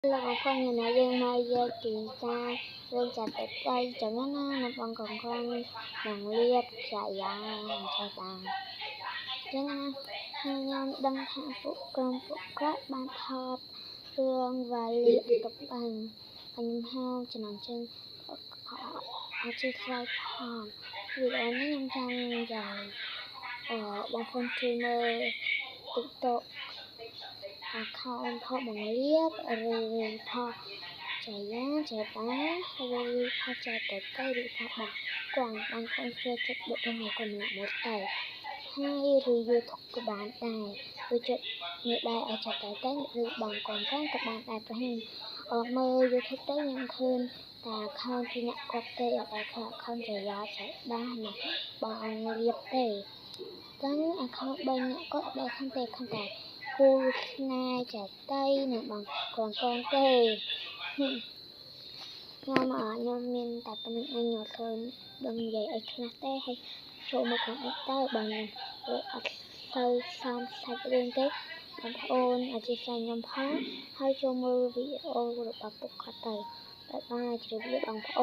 លោកបងប្អូនថ្ងៃនេះយើងមកយកពីការរឿងចាត់ទៅចឹងណានៅបងកងខ្លាំងបងលៀបចាយ៉ាចាតាចឹងណាហើយខ្ញុំដឹងថាពួកក្រុមពួកគាត់បានថតរឿងវ៉ាលីតុបបាញ់ខ្ញុំហៅចំណងជើងអធិស្ឋានផងវីដេអូនេះខ្ញុំចង់និយាយអឺបងប្អូនជួយមើល TikTok account ផបងលៀបឬផចយាចតាឬផចតតឬផបងគួងបងប្អូនជួយចុចប៊ូតុងមកម្នាក់មួយទៅហើយឬ YouTube ក៏បានដែរឬចុចមើលដែរឲ្យចតតឬបងកូនកូនក៏បានដែរព្រោះខ្ញុំមើល YouTube ទៅខ្ញុំឃើញតែ account ពីអ្នកគាត់ទេអត់ដែលឃើញ account ចយាចតាណាបងលៀបទេចឹង account 3អ្នកគាត់អត់ដែលឃើញទេឃើញតែគូស្នេហ៍ចតីនិងបងកូនកូនទេខ្ញុំខ្ញុំមានតែប៉ុណ្្នឹងឯងខ្ញុំឃើញដឹងនិយាយអីខ្លះទេហើយចូលមកក្នុងអីទៅបើខ្ញុំអត់ទៅសំសាច់រឿងទេបងប្អូនអធិស្ឋានខ្ញុំផងហើយចូលមើលវីដេអូរបស់ពួកគាត់ទៅបាយបាយជម្រាបលាបងប្អូន។